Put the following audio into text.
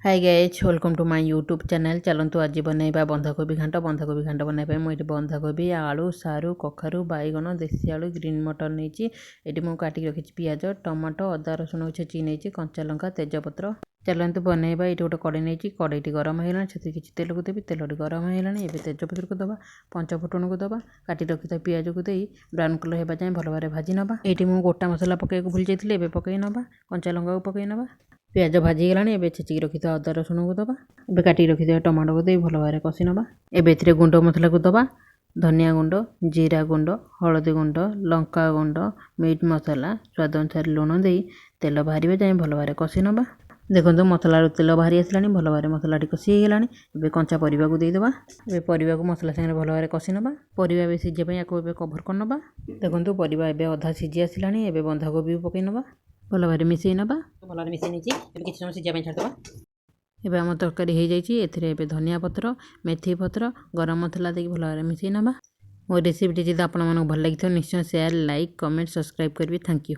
Hi guys, welcome to my YouTube channel. ଚାଲନ୍ତୁ, ଆଜି ବନାଇବା ବନ୍ଧାକୋବି ଘାଣ୍ଟ। ବନ୍ଧାକୋବି ଘାଣ୍ଟ ବନାଇବା ପାଇଁ ମୁଁ ଏଠି ବନ୍ଧାକୋବି, ଆଳୁ, ସାରୁ, କଖାରୁ, ବାଇଗଣ, ଦେଶୀ ଆଳୁ, ଗ୍ରୀନ୍ ମଟର ନେଇଛି। ଏଠି ମୁଁ କାଟିକି ରଖିଛି ପିଆଜ, ଟମାଟୋ, ଅଦା ରସୁଣ ଛେଚିକି ନେଇଛି, କଞ୍ଚା ଲଙ୍କା, ତେଜପତ୍ର। ଚାଲନ୍ତୁ ବନାଇବା। ଏଇଠି ଗୋଟେ କଡ଼େଇ ନେଇଛି। କଡ଼େଇଟି ଗରମ ହେଇଗଲାଣି। ସେଥିରେ କିଛି ତେଲକୁ ଦେବି। ତେଲଟି ଗରମ ହେଇଗଲାଣି। ଏବେ ତେଜପତ୍ରକୁ ଦେବା, ପଞ୍ଚ ଫୁଟଣକୁ ଦେବା। କାଟି ରଖିଥିବା ପିଆଜକୁ ଦେଇ ବ୍ରାଉନ୍ କଲର୍ ହେବା ଯାଏଁ ଭଲ ଭାବରେ ଭାଜି ନେବା। ଏଇଠି ମୁଁ ଗୋଟା ମସଲା ପକାଇବାକୁ ଭୁଲି ଯାଇଥିଲି, ଏବେ ପକାଇ ନେବା। କଞ୍ଚା ଲଙ୍କାକୁ ପକାଇ ନେବା। ପିଆଜ ଭାଜି ହେଇଗଲାଣି। ଏବେ ଛେଚିକି ରଖିଥିବା ଅଦା ରସୁଣକୁ ଦେବା। ଏବେ କାଟିକି ରଖିଥିବା ଟମାଟୋକୁ ଦେଇ ଭଲ ଭାବରେ କଷି ନେବା। ଏବେ ଏଥିରେ ଗୁଣ୍ଡ ମସଲାକୁ ଦେବା। ଧନିଆ ଗୁଣ୍ଡ, ଜିରା ଗୁଣ୍ଡ, ହଳଦୀ ଗୁଣ୍ଡ, ଲଙ୍କା ଗୁଣ୍ଡ, ମିଟ୍ ମସଲା, ସ୍ୱାଦ ଅନୁସାରେ ଲୁଣ ଦେଇ ତେଲ ବାହାରିବା ଯାଏଁ ଭଲ ଭାବରେ କଷି ନେବା। ଦେଖନ୍ତୁ, ମସଲାରୁ ତେଲ ବାହାରି ଆସିଲାଣି। ଭଲ ଭାବରେ ମସଲାଟି କଷି ହେଇଗଲାଣି। ଏବେ କଞ୍ଚା ପରିବାକୁ ଦେଇଦେବା। ଏବେ ପରିବାକୁ ମସଲା ସାଙ୍ଗରେ ଭଲ ଭାବରେ କଷି ନେବା। ପରିବା ଏବେ ସିଝିବା ପାଇଁ ୟାକୁ ଏବେ କଭର୍ କରିନେବା। ଦେଖନ୍ତୁ, ପରିବା ଏବେ ଅଧା ସିଝି ଆସିଲାଣି। ଏବେ ବନ୍ଧାକୋବି ପକାଇ ନେବା। ଭଲ ଭାବରେ ମିଶାଇ ନେବା। ଭଲ ଭାବରେ ମିଶାଇ ନେଇଛି। ଏବେ କିଛି ସମୟ ସିଝିବା ପାଇଁ ଛାଡ଼ିଦେବା। ଏବେ ଆମ ତରକାରୀ ହେଇଯାଇଛି। ଏଥିରେ ଏବେ ଧନିଆ ପତ୍ର, ମେଥି ପତ୍ର, ଗରମ ମସଲା ଦେଇକି ଭଲ ଭାବରେ ମିଶାଇ ନେବା। ମୋ ରେସିପିଟି ଯଦି ଆପଣମାନଙ୍କୁ ଭଲ ଲାଗିଥିବ, ନିଶ୍ଚୟ ସେୟାର, ଲାଇକ୍, କମେଣ୍ଟ, ସବସ୍କ୍ରାଇବ୍ କରିବେ। Thank you.